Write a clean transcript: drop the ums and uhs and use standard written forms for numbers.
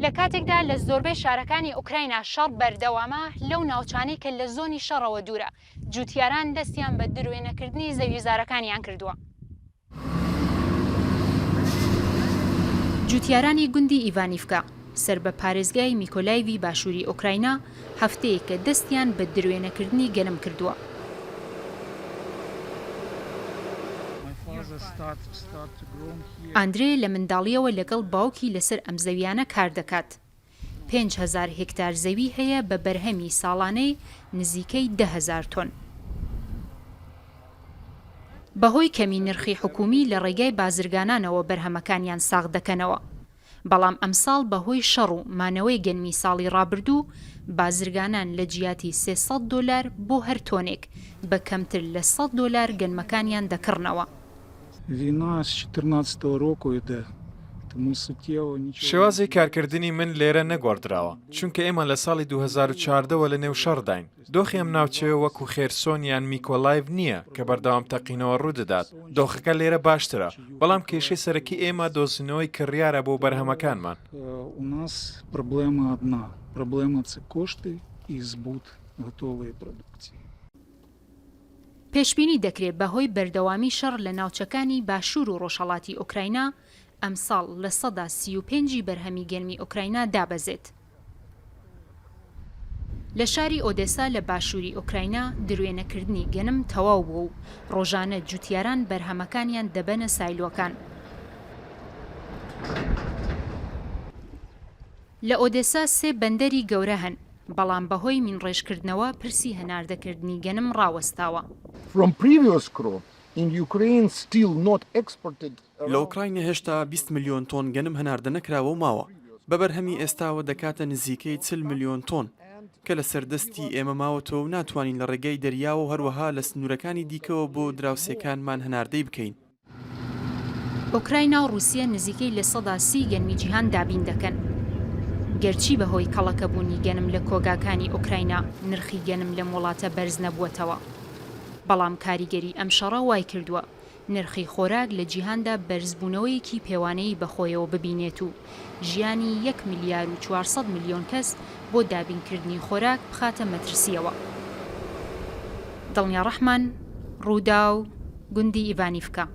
لە کاتێکدا لە زۆربەی شارەکانی ئۆکراینا شەڕ بەردەوامە، لەو ناوچانەی کە لە زۆنی شەڕەوە دوورە، جووتیاران دەستیان بە دروێنەکردنی زەویوزارەکانیان کردووە. جووتیارانی گوندی ئیڤانیڤکا، سەر بە پارێزگای میکۆلایڤی باشووری ئۆکراینا، هەفتەیەکە دەستیان بە دروێنەکردنی گەنم کردووە. ئاندرێ لە منداڵییەوە لەگەڵ باوکی لەسەر ئەم زەویانە کار دەکات. 5000 هێکتار زەوی هەیە بە بەرهەمی ساڵانەی نزیکەی 10,000 تۆن. بەهۆی کەمی نرخی حکومی لە ڕێگای بازرگانانەوە بەرهەمەکانیان ساغ دەکەنەوە. بەڵام ئەمساڵ بەهۆی شەڕ و مانەوەی گەنمی ساڵی ڕابردوو، بازرگانان لە جیاتی 300 دۆلار بۆ هەر تۆنێک، بە کەمتر لە 100 دۆلار گەنمەکانیان دەکڕنەوە. شێوازی کارکردنی من لێرە نەگۆڕدراوە، چونکە ئێمە لە ساڵی 2014 وە لەنێو شەڕداین. دۆخی ئەم ناوچەیە وەکو خێرسۆن یان میکۆلایڤ نییە کە بەردەوام تەقینەوە ڕوودەدات، دۆخەکە لێرە باشترە، بەڵام کێشەی سەرەکی ئێمە دۆزینەوەی کڕیارە بۆ بەرهەمەکانمان. پێشبینی دەکرێت بەهۆی بەردەوامی شەڕ لە ناوچەکانی باشوور و ڕۆژهەڵاتی ئۆکراینا، ئەمساڵ 35% ی بەرهەمی گەنمی ئۆکراینا دابەزێت. لە شاری ئۆدێسا لە باشووری ئۆکراینا دروێنەکردنی گەنم تەواو بووە و ڕۆژانە جوتیاران بەرهەمەکانیان دەبەنە سایلۆکان. لە ئۆدێسا سێ بەندەری گەورە هەن، بەڵام بەهۆی مینڕێژکردنەوە پرسی هەناردەکردنی گەنم ڕاوەستاوە. From previous crop in Ukraine still not exported لە ئۆکراینا هێشتا 20 ملیۆن تۆن گەنم هەناردە نەکراوە و ماوە، بە بەرهەمی ئێستاوە دەکاتە نزیکەی 40 ملیۆن تۆن کە لەسەر دەستی ئێمە ماوەتەوە و ناتوانین لە ڕێگای دەریاوە و هەروەها لە سنوورەکانی دیکەوە بۆ دراوسێکانمان هەناردەی بکەین. ئۆکراینا و ڕووسیە نزیکەی 30% گەنمی جیهان دابین دەکەن. گەرچی بەهۆی کەڵەکەبوونی گەنم لە کۆگاکانی ئۆکراینا نرخی گەنم لەم وڵاتە بەرز نەبووەتەوە. بەڵام کاریگەری ئەم شەڕە وایکردووە نرخی خۆراک لە جیهاندا بەرزبوونەوەیەکی پێوانەیی بەخۆیەوە ببینێت و ژیانی یەک ملیار و 400 ملیۆن کەس بۆ دابینکردنی خۆراک بخاتە مەترسییەوە. دڵنیا ڕەحمان، ڕووداو، گوندی ئیڤانیڤکا.